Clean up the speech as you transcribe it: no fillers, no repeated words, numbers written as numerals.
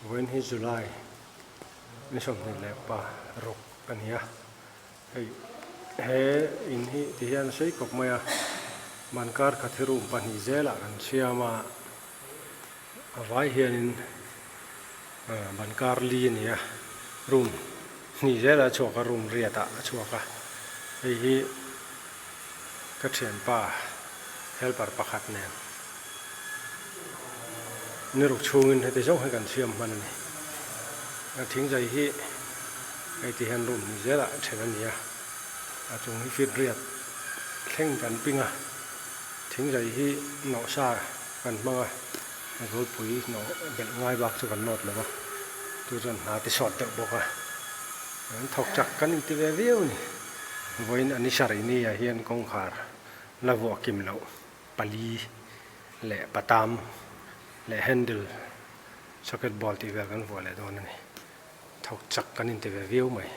Vawiin hi July ni 26 a ni a, hei he in hi ti hian a sei kawp mai a, ban kar khat hi room pahnih zelah kan siam a, a vai hianin ban kar li a ni a, room hnih zelah a chhuak a, room riat ah a chhuak a, hei hi ka thianpa helper pakhat nen. Ni ruk chhungin heti zawng hi kan siam hman a ni. A thingzai hi hei ti hian room hnih zelah then a ni a, a chung hi feet riat thleng kan ping a, thingzai hi nawhsa kan hmang a, a zawlpui nawh belh ngai bak chu kan nawt lo va, chu chuan hna ti sawt deuh bawk a, an thawk chak kan inti ve viau a ni. Vawiin a ni sarih ni ah hian kawngkhar la vuah kim loh. Pali leh patam leh handle socket ball tih vel kan vuah leh dawn a ni. Thawk chak kan inti ve viau mai.